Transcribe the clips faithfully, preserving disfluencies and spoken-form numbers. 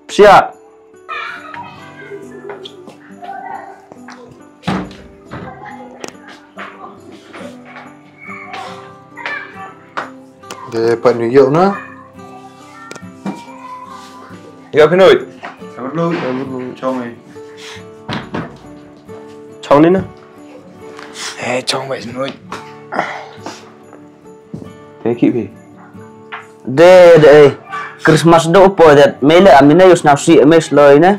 Psiah. Dei pat ni ïoh na. Ïoh phi nuit. Sabar lu, sabar lu, chong eh. Chong ni na. Eh, chong bai nuit. Te ki phi. De de eh. Christmas do po det. Me le amina yus na si me sloi ne.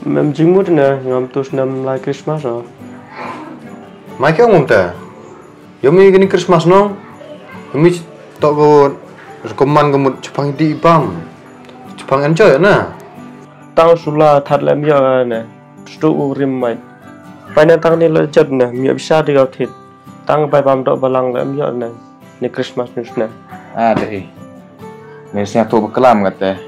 Mem jingmut ne ngam tus nam lai Christmas ro. Mai ke ngum te. Yomi gini Christmas no. Yomi to go rekoman go mut chupang di bam. Chupang enjoy na. Tang sula that lem yo ne. Stu u rim mai. Pai ne tang ni lo jat ne. Mi bisa di gau thit. Tang bai bam dok balang lem yo ne. Ni Christmas ni sne. Ah dei. Ni sne to baklam kate.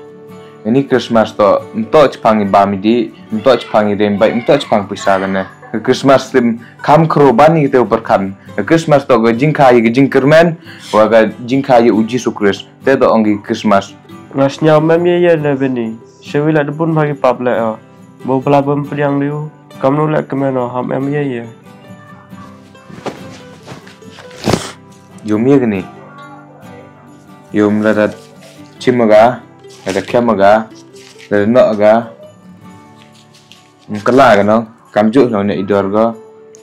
Ni Christmas to nto chpang i bam i di, nto chpang i rem bai, nto chpang pisa kane. Christmas tim kam kro ban ni te uperkan. Christmas to ga jingkha i ga jingkermen, wa ga jingkha i u Jisu Christ. Te to ong i Christmas. Ngas nyam mem ye ye le beni. Sewi la debun bagi pap le o. Bo bla bem peliang liu. Kam nu le kemen o ham em ye ye. Yum ye gni. Yum la da chim ga, la da kem ga, la da no ga. Kala ga no, kam ju no ne idor go.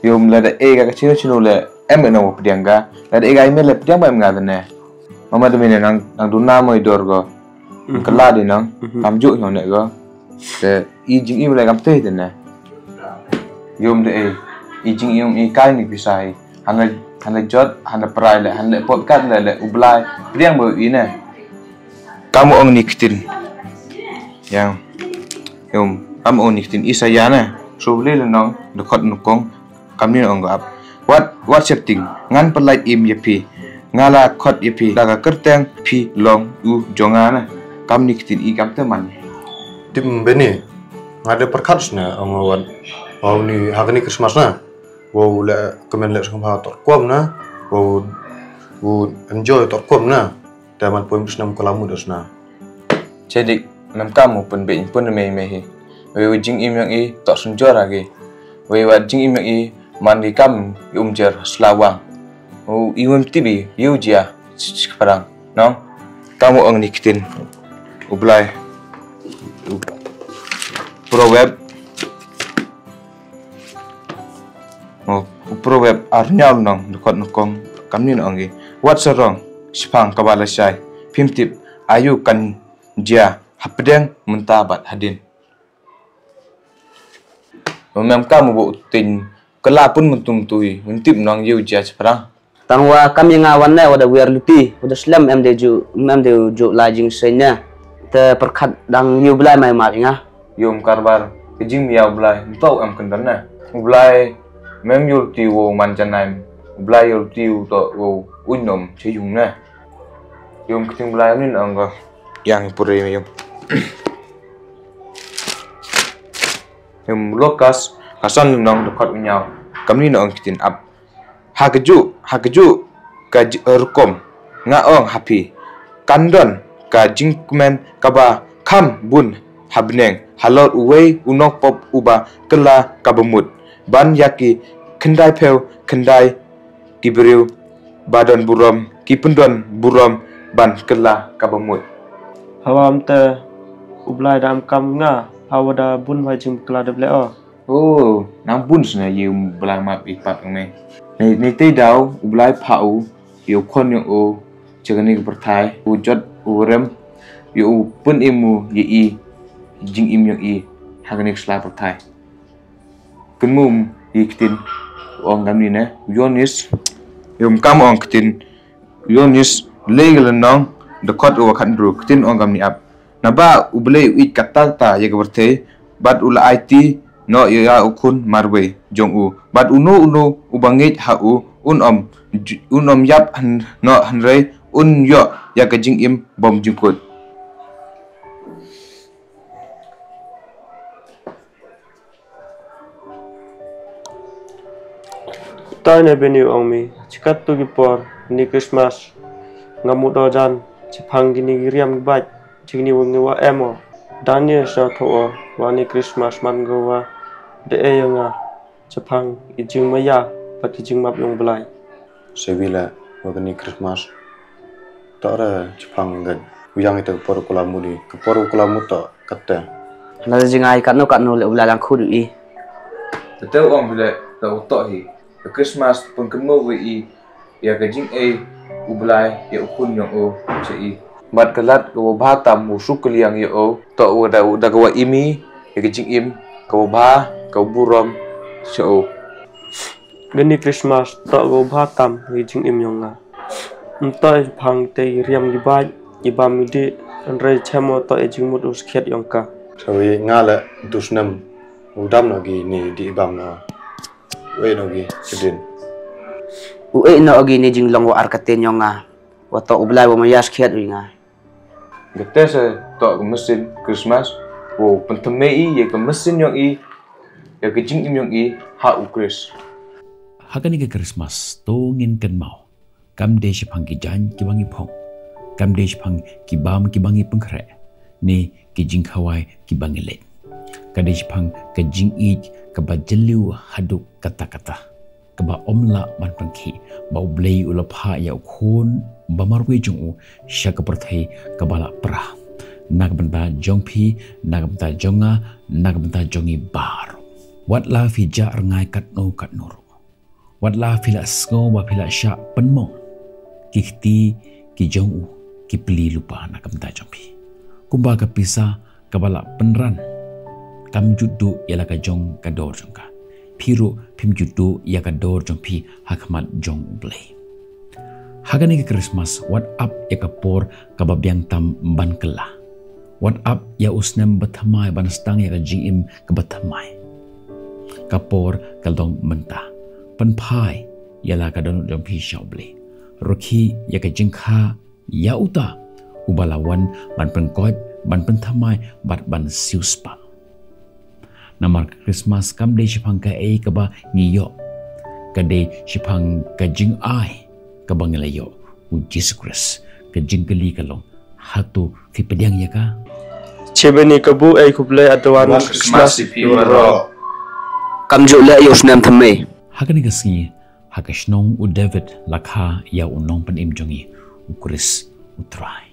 Yum la da e ga chino chino le em no pdiang ga. La da e ga email le pdiang ba em ga ne. Mama de mine nang nang duna mo idor go. Kala di nang kam ju no ne go. Te i jing i le kam te de ne. Yum de e i jing i um i kai ni pisai. Hana hana jot hana prai le hana pot kat le le ublai. Pdiang bo i ne. Kam ong ni ktin. Yang. Yum kam ong ni ktin isa ya ne. So le le nong de kot nukong. Kam ni ong ap. Wat wat septing ngan pelai im ya pi. Ngala kot ya pi daga kerteng pi long u jonga na. Kam ni ktin i kam teman. Tim beni. Ngade perkat sna ong wat. Wow ni hagani Christmas na. Wow le kemen le sengkam ha tor kuam na. Wow wow enjoy tor kuam na. Te man poi mrus nam kala mut sna. Chedik nam kam mu pun be pun me me hi. Wei wei jing im yang i tok sun jor agi. Wei wat jing im yang i man di kam i um jer slawang. U i wem tibi yu jia sik parang. No. Kam ong ni kitin. U blai. Proverb. Oh, u proverb ar nyaw nong dukot nukong kam ni nong gi. Wat sarong sipang kabala shai. Phim tip ayu kan jia hapdeng mynta bad hadin. Mem kam bu tin kala pun mentum tui mentip nong yu jia sipang. Tang wa kam ïa nga wan ne wa da wiar luti wa da slem em de ju em de ju la jing seiñ ne. Te perkhat dang ïa u Blai mai mar ïa nga. Ïa um karbar ka jing mia u Blai nto em kendon ne. U Blai mem ïa luti wo man janaim. U Blai ïa luti u to wo uinom che yung ne. Ïa um kting Blai min ang ko. Yang pure ïa um. Ïa um lokas kasan nong dekat unyau. Kam ni nong kitin ap. Ha kaju ha kaju ka rukom nga ong ha phi kan don ka jingkmen kaba kham bun ha bneng halor uwei u nongpop uba kylla kaba mut ban ïa ki khyndai phew khyndai ki briew ba don burom ki pyndon burom ban kylla kaba mut. Hawa am te u Blai da am kam nga hawa da bun ba jingkylla da ble o. Oh, nang bun sna ïa u Blai map i pap ngai. Nei nei tei daw u Blai pha u ïa u khon ïa u chagani ka pyrthai u jot u rem ïa u pun im u ïa i jing im ïa i hagani ka sla pyrthai. Kun mum ïa kitin ong gamni ne Yonis ïa um kam ong kitin Yonis lei ga lenong dekot u khat ndru kitin ong gamni ap. Naba u Blei u ïeit katta katta ïa ka pyrthei bad u la aiti noh ïa u khun marwei jong u bad uno uno uba ngeit ha u un ym un ym ïap noh hynrei un ïoh ïa ka jingim bymjukut. Te ne bini u ong mi, shikato ki por, ni Christmas, nga mut o jan, shaphang kini ki riam ki bait, jingni wa ngi wa em o. Daniel sha tho o, wa ni Christmas man go wa, de e ya nga, shaphang, i jingmaya, bad i jingmap yong Blai. Sevilla, wa kani Christmas. Tore shaphang ngan, u yang ita ka por kula muni, ka por kula muto, kate. Hana jingai katno katno le u Blai lang khut u i. Tete u ong bile, ta u toh hi. Ka Christmas pun kynmaw wi i, ïa ka jingei u Blai, ïa u khun yong u, cha i. Bad ka lad ka wa bha tam u suk ka liang ïa u, toh u da, da ka wa imi, ïa ka jingim, ka wa bha, ka wa burom, cha u. Kani Christmas, toh ka wa bha tam, ïa ka jingim yong nga. Mto i phang te i riam ki bait, i bam i di, hynrei chemo toh i jingmut u skhet yong ka. Sawi nga le, tu snem, u dam no gi ni di i bam no. Wei no gi, kedin. U ei no gi ni jinglong wa ar katen yong nga. Wa toh u Blai wa maya skhet wi nga. Gete se toh ka mesin Christmas, wa pynthymmai i, ïa ka mesin yong i, ïa ka jingim yong i, ha u Khrist. Ha kani ka Christmas, to ngin kynmaw. Kam dei shaphang ki jaiñ ki ba ngi phong. Kam dei shaphang ki bam ki ba ngi pynkhreh. Ne ki jingkhawai ki ba ngi leit. Ka dei shaphang ka jingïeit ka ba jylliew haduh katta katta. Ka ba ym lah ban pynkhih. Ba u Blei u la phah ïa u khun ba marwei jong u sha ka pyrthei ka ba la pra. Na ka bynta jong phi, na ka bynta jong nga, na ka bynta jong ngi baroh. Wat la phi jah rngai katno katno ruh. Wat la phi la sngew ba phi la shah pynmong. Ki kti ki jong u ki plie lypa na ka bynta jong phi. Kumba ka pisa ka ba la pynran. Kam ju duh ïa la ka jong ka dor jong ka. Phi ruh phim ju duh ïa ka dor jong phi ha khmat jong u Blei. Ha kani ka Christmas wat ap ïa ka por ka ba biang tam ban kylla. Wat ap ïa u snem ba thymmai ban sdang ïa ka jingim ka ba thymmai. Ka por ka long mynta. Pynphai ïa la ka dohnud jong phi sha u Blei. Rkhie ïa ka jingkha ïa uta u ba la wan ban pynkoit, ban pynthymmai, bad ban siewspah. Namar ka Christmas kam dei shaphang kaei ka ba ngi ïoh. Ka dei shaphang ka jingai ka ba ngi la ïoh. U Jisu Khrist, ka jingkylli ka long. Hato phi pdiang ïa ka? Chibini ka bu ei khublei advance Christmas. Kam ju le ïa u snem thymmai. Ha kani ka sngi, ha ka shnong u David la kha ïa u nongpynim jong ngi, u Khrist u Trai.